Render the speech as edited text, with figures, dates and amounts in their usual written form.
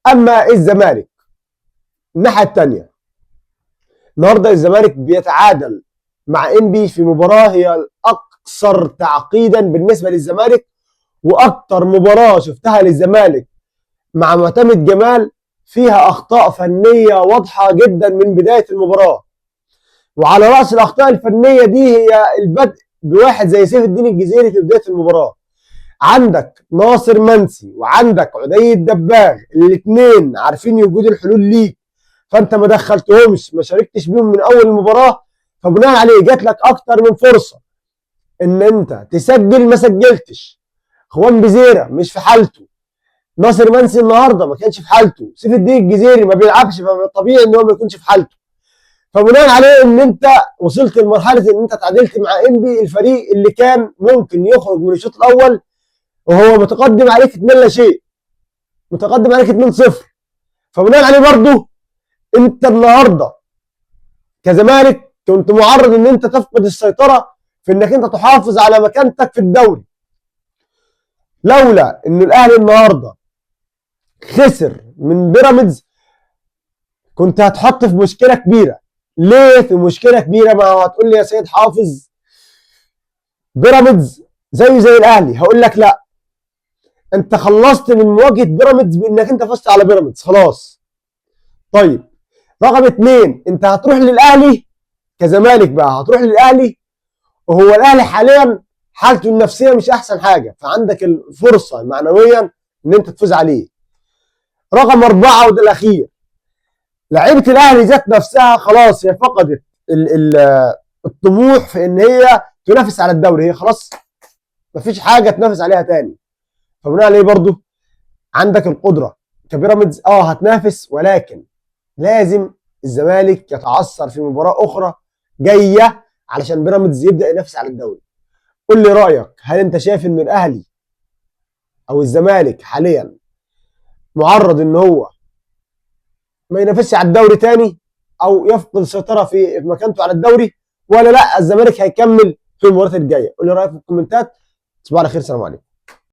اما الزمالك الناحية الثانية، النهارده الزمالك بيتعادل مع انبي في مباراة هي الاكثر تعقيدا بالنسبة للزمالك، واكثر مباراة شفتها للزمالك مع معتمد جمال فيها اخطاء فنية واضحة جدا من بداية المباراة. وعلى راس الاخطاء الفنية دي هي البدء بواحد زي سيف الدين الجزيري في بداية المباراة. عندك ناصر منسي وعندك عدي الدباغ، الاثنين عارفين وجود الحلول ليك، فانت ما دخلتهمش، ما شاركتش بيهم من اول المباراة، فبناء عليه جات لك اكتر من فرصة ان انت تسجل ما سجلتش. خوان بيزيرا مش في حالته، ناصر منسي النهارده ما كانش في حالته، سيف الدين الجزيري ما بيلعبش، فطبيعي ان هو ما يكونش في حالته. فبناء عليه ان انت وصلت لمرحلة ان انت تعادلت مع انبي، الفريق اللي كان ممكن يخرج من الشوط الاول وهو متقدم عليك 2-0، متقدم عليك 2-0. فبناء عليه برضه انت النهارده كزمالك كنت معرض ان انت تفقد السيطرة في انك انت تحافظ على مكانتك في الدوري. لولا ان الاهلي النهارده خسر من بيراميدز كنت هتحط في مشكلة كبيرة. ليه في مشكلة كبيرة؟ ما هو هتقول لي يا سيد حافظ بيراميدز زيه زي الاهلي، هقول لك لا، انت خلصت من مواجهة بيراميدز بانك انت فزت على بيراميدز خلاص. طيب رقم 2، انت هتروح للاهلي كزمالك بقى، هتروح للاهلي وهو الاهلي حاليا حالته النفسية مش احسن حاجة، فعندك الفرصة معنويا ان انت تفوز عليه. رقم 4 وده الاخير، لعيبة الاهلي ذات نفسها خلاص هي فقدت الطموح في ان هي تنافس على الدوري، هي خلاص مفيش حاجة تنافس عليها تاني. فبناء عليه برضو عندك القدرة كبيراميدز هتنافس، ولكن لازم الزمالك يتعثر في مباراة اخرى جاية علشان بيراميدز يبدا ينافس على الدوري. قول لي رايك، هل انت شايف ان الاهلي او الزمالك حاليا معرض ان هو ما ينافسش على الدوري تاني او يفقد السيطرة في مكانته على الدوري، ولا لا الزمالك هيكمل في المباريات الجاية؟ قول لي رايك في الكومنتات. تصبحوا على خير، سلام عليكم.